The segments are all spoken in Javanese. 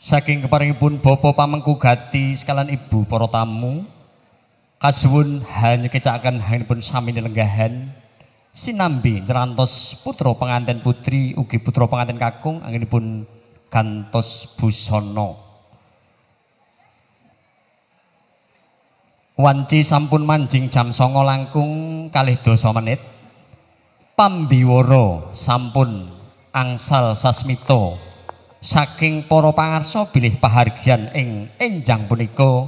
Saking keparingipun Bapak Pamengku Gati sekalian Ibu para tamu, kasuwun hanya kecakan hanipun sami lenggahan sinambi nyerantos putra pengantin putri ugi putra pengantin kakung anggenipun gantos busana. Wanci sampun manjing jam 9 langkung 22 menit. Pambiwara sampun angsal sasmita saking para pangarsa bilih pahargyan ing enjang punika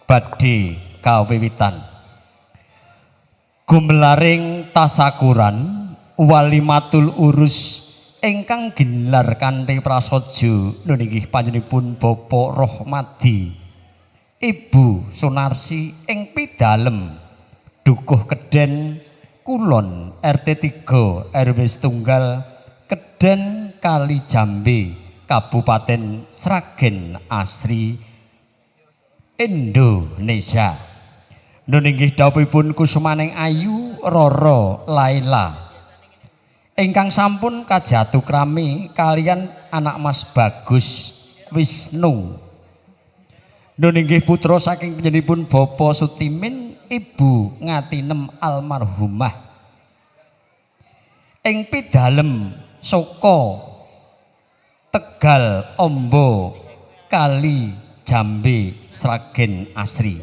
badhe kawiwitan. Gumelaring tasakuran walimatul urus ingkang ginelar kanthi prasaja nunggih panjenenganipun Bapak Rohmadi, Ibu Sunarsi ing pidalem Dukuh Keden Kulon RT 3 RW Setunggal Keden Kalijambe Kabupaten Sragen Asri Indonesia. Nunggih dhawuhipun kusumaning ayu Roro Laila ingkang sampun kajatu krami kalian anak Mas Bagus Wisnu. Nunggih putra saking panjenenganipun Bapak Sutimin, Ibu Ngatinem almarhumah ing pidalem Soko Tegal Ombo Kali Jambe Sragen Asri.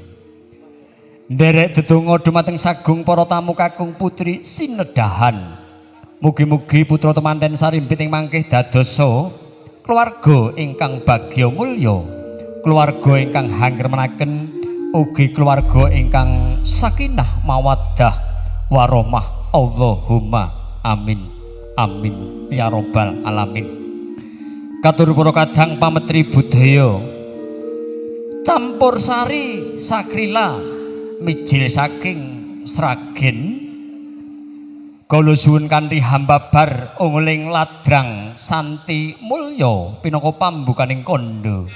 Nderek dedonga dumateng sagung para tamu kakung putri sinedahan. Mugi-mugi putra temanten sarimbit ing mangkih dadosa keluarga ingkang bagya mulya, keluarga ingkang hangremenaken, ugi keluarga ingkang sakinah mawaddah warahmah. Allahumma amin amin ya robbal alamin. Katur para kadang pametri budaya campur sari sakrila mijil saking Sragen, kula suwun kanthi hambabar unguling ladrang santi mulya pinangka pambukaning kandha.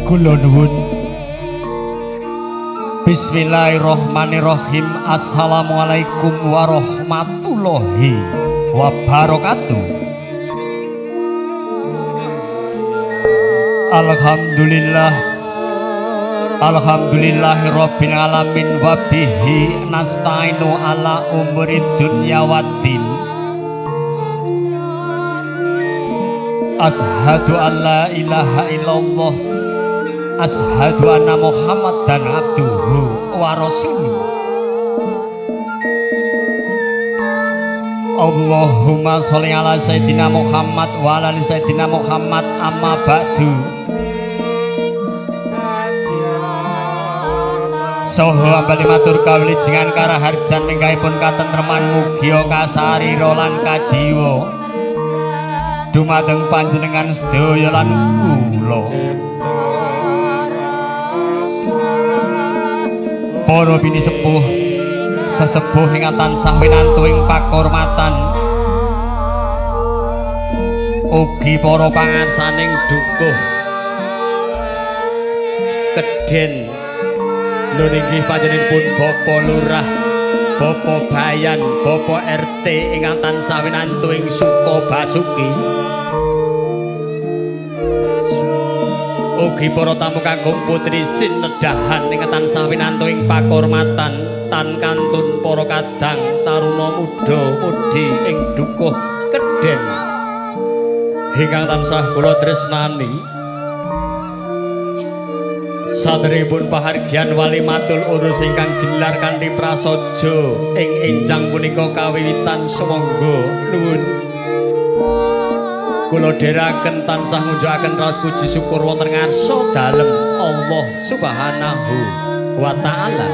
Kula nuwun. Bismillahirrahmanirrahim. Assalamualaikum warahmatullahi wabarakatuh. Alhamdulillah, alhamdulillahirabbil alamin wa bihi nasta'inu ala umuri dunya waddin. Ashhadu an la ilaha illallah, ashhadu anna Muhammadan abduhu wa rasuluh. Allahumma sholli ala sayyidina Muhammad wa ala ali sayyidina Muhammad, amma ba'du. Soho ambali matur kawilijengan karaharjan minggahipun katentreman mugia kasarira lan kajiwa dumateng panjenengan sedaya lan kula. Para bini sepuh, sesepuh ingkang tansah winantu ing pakurmatan, ugi para pangarsaning dukuh Keden nunggih panjenenganipun Bapak Lurah, Bapak Bayan, Bapak RT ingkang tansah winantu ing Suka Basuki, ugi para tamu kakung putri sinedahan ingkang tansah winantu ing pakurmatan tan kantun para kadang taruna muda mudi ing dukuh Keden ingkang tansah kula tresnani. Saderengipun pahargyan walimatul urus ingkang gelar kanthi prasaja ing enjang punika kawiwitan sumangga nuwun. Kula dherekaken tansah ngunjukaken raos puji syukur wonten ngarsa dalem Allah Subhanahu wa taala.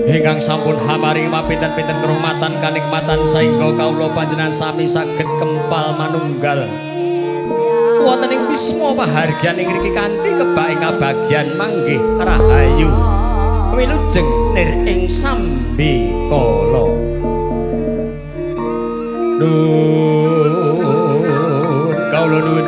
Ingkang sampun hamaring mapinten-pinten kerahmatan kanikmatan saengga kawula panjenengan sami saged kempal manunggal wonten ing wisma pahargyan ing ngriki kanthi kebake kabagyan manggih rahayu wilujeng nir ing sambi kala. Nuwun kawula nuwun.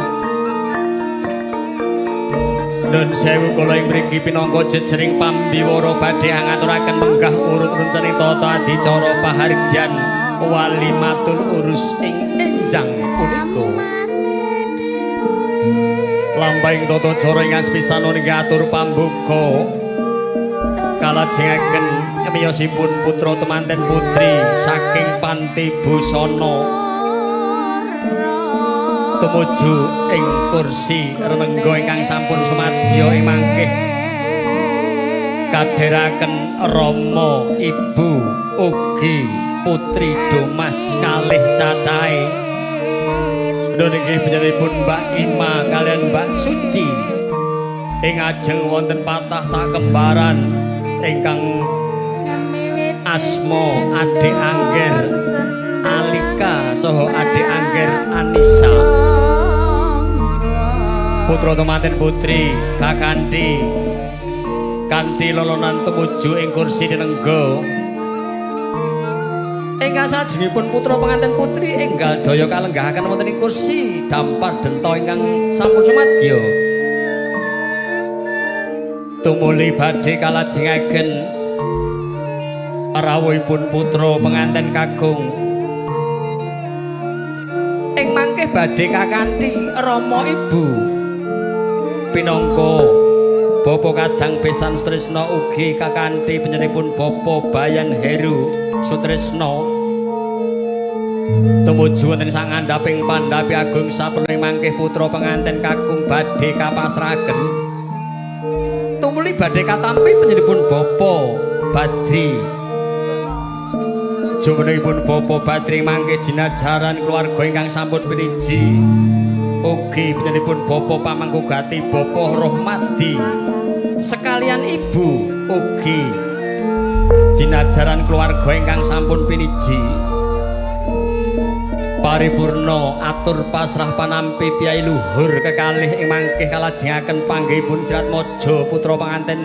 Nun sewu kula ing mriki pinangka jejering pambiwara badhe ngaturaken menggah urut runcening tata adicara pahargyan walimatul urus ing enjang punika. Lampahing tata cara ingkang sepisan inggih atur pambuka kalajengaken miyosipun putra temanten putri saking Panti Busana tumuju ing kursi renengga ingkang sampun sumadya ing mangkih kadheraken rama ibu ugi putri Domas kalih cacahe. Nun inggih panjenenganipun Mbak Ima kalian Mbak Suci ing ajeng wonten patah sakembaran ingkang asma Adik Angger Alika saha Adik Angger Anisa, putra temanten putri kakanthi kanthi lolonan tumuju ing kursi tinengga. Ingkang salajengipun putra penganten putri enggal daya kalenggahaken wonten ing kursi dampar denta ingkang sampun sumadya. Tumuli badhe kalajengaken rawuhipun putra penganten kakung ing mangke badhe kakanthi rama ibu pinangka Bapak Kadang Besan Sutrisno ugi kakanthi panjenenganipun Bapak Bayan Heru Sutrisno tumuju wonten sangandhaping pandhapi agung saperlu mangke putra penganten kakung badhe kapasrahaken. Tumuli badhe katampi panjenenganipun Bapak Badri. Jumenengipun Bapak Badri mangke jinajaran keluarga ingkang sampun piniji ugi panjenenganipun Bapak Pamangkugati Bapak Rohmadi sekalian ibu ugi jinajaran keluarga ingkang sampun piniji. Paripurna atur pasrah panampi piyai luhur kekalih ing mangke kalajengaken panggihipun Siratmaja putra panganten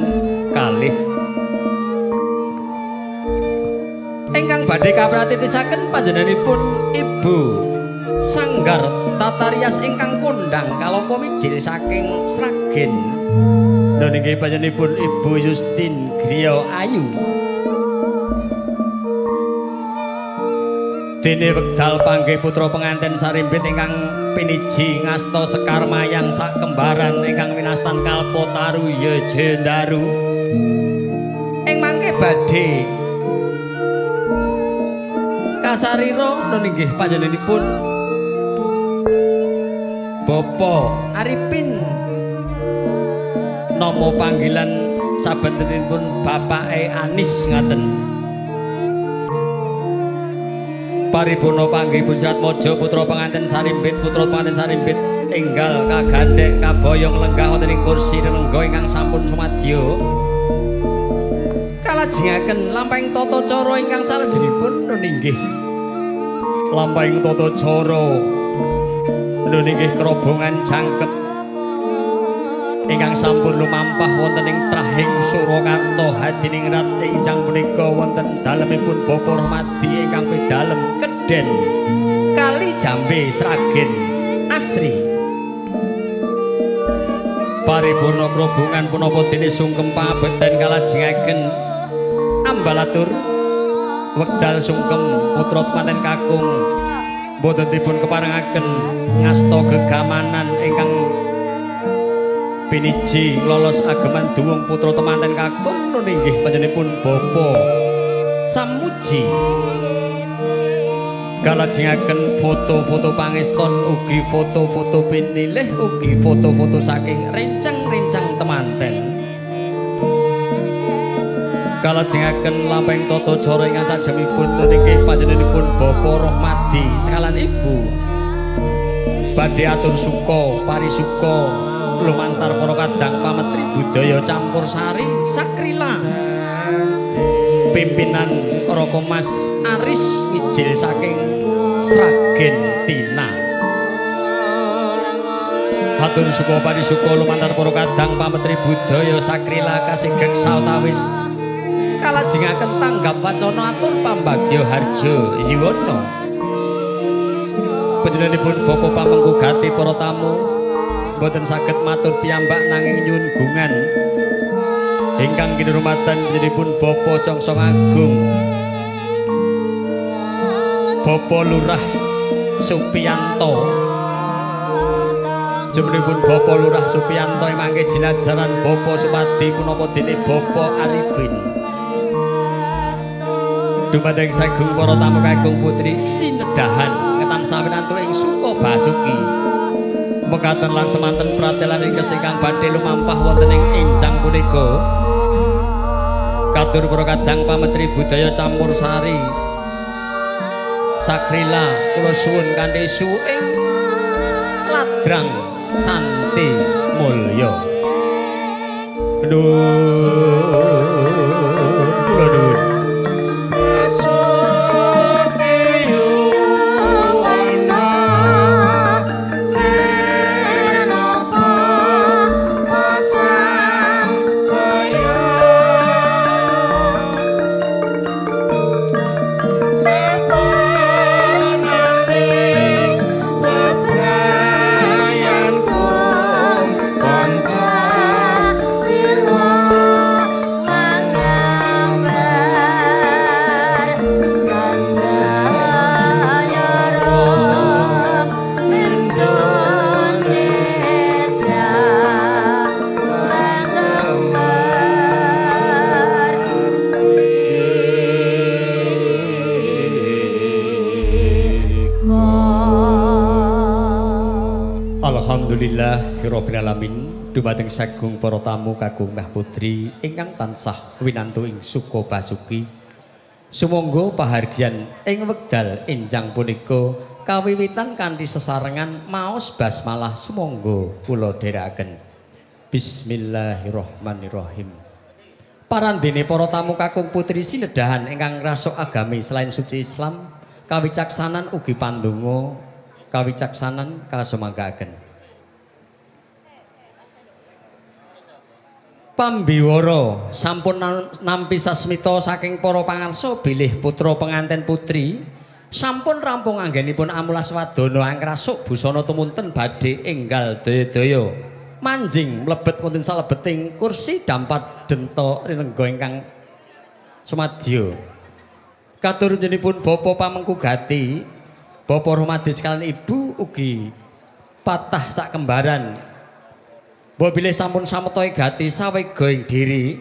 kalih ingkang badhe kapratitisaken panjenenganipun Ibu Sanggar Tata Rias ingkang kondhang kalapa mijil saking Sragen. Nun inggih panjenenganipun Ibu Justin Griya Ayu. Dene wekdal panggih putra penganten sarimbit ingkang piniji ngasta sekar mayang sakembaran ingkang winastan Kalpataru Yejendaru ing mangke badhe kasarira nun inggih panjenenganipun Bapak Arifin nama panggilan sabentenipun Bapake Anis ngaten. Paripurna panggih Siratmaja putra penganten sarimbit putra penganten sarimbit enggal kagandhek kaboyong lenggah wonten ing kursi renengga ingkang sampun sumadya kalajengaken lampahing tata cara ingkang salajengipun nun inggih lampahing tata cara nun inggih krobongan jangkep ingkang sampun lumampah wonten ing trahing Surakarta hadiningrat ingkang punika wonten dalemipun Bapak Rohmadi ingkang pidalem Keden Kali Jambe Sragen Asri. Paripurna krobongan punapa dene sungkem pabekten kalajengaken ambalatur wekdal sungkem putra panen kakung boten dipun keparengaken ngasta gegamanan ingkang piniji lolos ageman duwung putra temanten kakung nun inggih panjenenganipun Bapak Samuji. Kalajengaken foto-foto pangeston ugi foto-foto pinilih ugi foto-foto saking rencang-rencang rencang temanten. Kalajengaken lampahing tata cara ingkang sajemipun niki panjenenganipun Bapak Rohmadi sekalian Ibu. Badhe atur suka parisuka lumantar para kadang pametri budaya campur sari sakrila. Pimpinan Raka Mas Aris Ijil saking Sragen Tina. Hatur suka parisuka lumantar para kadang pametri budaya sakrila kasigek sawetawis kalajengaken tanggap wacana atur pambagya harja yuwana. Panjenenganipun Bapak pamengku gati para tamu mboten saged matur piyambak nanging nyuwun gungan ingkang kinurmatan panjenenganipun Bapak Songsong Agung Bapak Lurah Supianto. Jumlahipun Bapak Lurah Supianto mangke jinajaran Bapak Supadi punapa dene Bapak Arifin. Dumateng sagung para tamu kakung putri sinedahan ngetansah winantu ing Suka Basuki. Mekaten lan semanten pratelan ingkang ingkang badhe lumampah wonten ing enjang punika. Katur para kadang pametri budaya campur sari sakrila kula suwun kanthi suwing ladrang santi mulya. Kula nuwun. Alhamdulillahirabbil alamin dumateng sagung para tamu kakung meh putri ingkang tansah winantu ing Suka Basuki. Sumangga pahargyan ing wekdal enjang punika kawiwitan kanthi sesarengan maos basmalah sumangga kula dherekaken. Bismillahirrahmanirrahim. Parandene para tamu kakung putri sinedahan ingkang ngrasuk agami selain suci Islam, kawicaksanan ugi pandonga kawicaksanan kasumanggaaken. Pambiwara sampun nampi sasmita saking para pangarsa bilih putra penganten putri sampun rampung anggenipun amulas wadana angkrasuk busana tumunten badhe enggal daya-daya manjing mlebet wonten salebeting kursi dampat denta rinengga ingkang sumadya. Katur panjenenganipun Bapak pamengku gati, Bapak Rohmadi sekalian Ibu ugi patah sak kembaran. Mbok bilih sampun sameta gati sawega ing diri.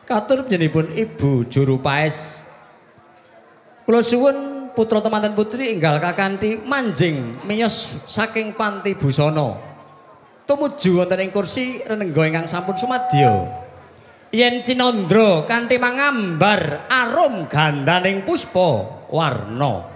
Katur panjenenganipun Ibu juru paes. Kula suwun putra temanten putri enggal kakanthi manjing miyos saking panti busana tumuju wonten ing kursi renengga ingkang sampun sumadya. Yen cinandra kanthi mangambar arum gandaning puspa warna.